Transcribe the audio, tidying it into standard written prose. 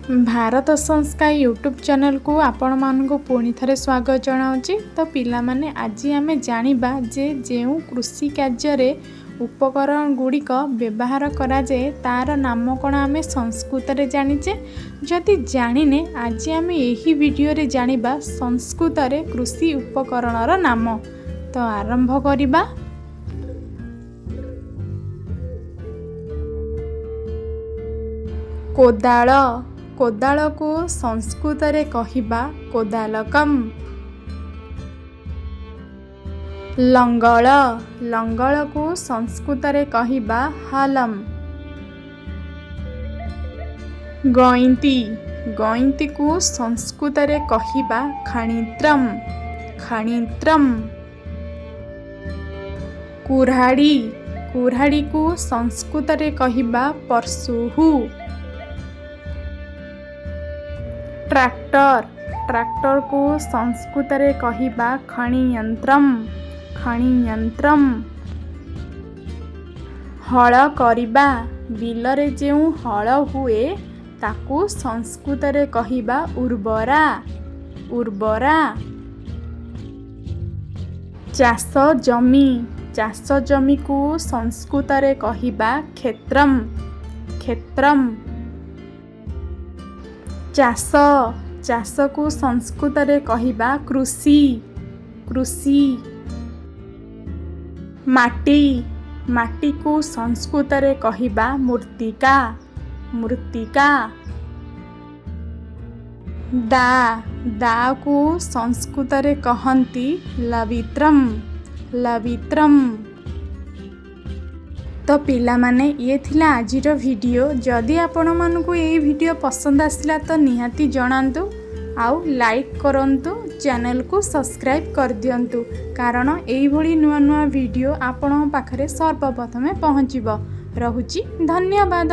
ଭାରତ ସଂସ୍କାର ୟୁଟ୍ୟୁବ୍ ଚ୍ୟାନେଲକୁ ଆପଣମାନଙ୍କୁ ପୁଣି ଥରେ ସ୍ୱାଗତ ଜଣାଉଛି। ତ ପିଲାମାନେ, ଆଜି ଆମେ ଜାଣିବା ଯେ ଯେଉଁ କୃଷି କାର୍ଯ୍ୟରେ ଉପକରଣ ଗୁଡ଼ିକ ବ୍ୟବହାର କରାଯାଏ, ତା'ର ନାମ କ'ଣ ଆମେ ସଂସ୍କୃତରେ ଜାଣିଛେ? ଯଦି ଜାଣିନେ, ଆଜି ଆମେ ଏହି ଭିଡ଼ିଓରେ ଜାଣିବା ସଂସ୍କୃତରେ କୃଷି ଉପକରଣର ନାମ। ତ ଆରମ୍ଭ କରିବା। କୋଦାଳ। କୋଦାଳକୁ ସଂସ୍କୃତରେ କହିବା କୋଦାଲକମ୍। ଲଙ୍ଗଳ। ଲଙ୍ଗଳକୁ ସଂସ୍କୃତରେ କହିବା ହଲମ୍। ଗଇନ୍ତି। ଗଇନ୍ତିକୁ ସଂସ୍କୃତରେ କହିବା ଖଣିତ୍ରମ୍, ଖଣିତ୍ରମ୍। କୁରାଢ଼ୀ। କୁରାଢ଼ୀକୁ ସଂସ୍କୃତରେ କହିବା ପର୍ଶୁହୁ। ଟ୍ରାକ୍ଟର। ଟ୍ରାକ୍ଟରକୁ ସଂସ୍କୃତରେ କହିବା ଖଣିୟନ୍ତ୍ରମ୍, ଖଣିୟନ୍ତ୍ରମ୍। ହଳ କରିବା। ବିଲରେ ଯେଉଁ ହଳ ହୁଏ, ତାକୁ ସଂସ୍କୃତରେ କହିବା ଉର୍ବରା, ଉର୍ବରା। ଚାଷ ଜମି। ଚାଷ ଜମିକୁ ସଂସ୍କୃତରେ କହିବା କ୍ଷେତ୍ରମ୍, କ୍ଷେତ୍ରମ୍। ଚାଷ। ଚାଷକୁ ସଂସ୍କୃତରେ କହିବା କୃଷି, କୃଷି। ମାଟି। ମାଟିକୁ ସଂସ୍କୃତରେ କହିବା ମୃତ୍ତିକା, ମୃତ୍ତିକା। ଦା। ଦାକୁ ସଂସ୍କୃତରେ କହନ୍ତି ଲବିତ୍ରମ୍, ଲବିତ୍ରମ୍। ତ ପିଲାମାନେ, ଇଏ ଥିଲା ଆଜିର ଭିଡ଼ିଓ। ଯଦି ଆପଣମାନଙ୍କୁ ଏଇ ଭିଡ଼ିଓ ପସନ୍ଦ ଆସିଲା, ତ ନିହାତି ଜଣାନ୍ତୁ ଆଉ ଲାଇକ୍ କରନ୍ତୁ, ଚ୍ୟାନେଲକୁ ସବସ୍କ୍ରାଇବ୍ କରିଦିଅନ୍ତୁ, କାରଣ ଏଇଭଳି ନୂଆ ନୂଆ ଭିଡ଼ିଓ ଆପଣଙ୍କ ପାଖରେ ସର୍ବପ୍ରଥମେ ପହଞ୍ଚିବ। ରହୁଛି, ଧନ୍ୟବାଦ।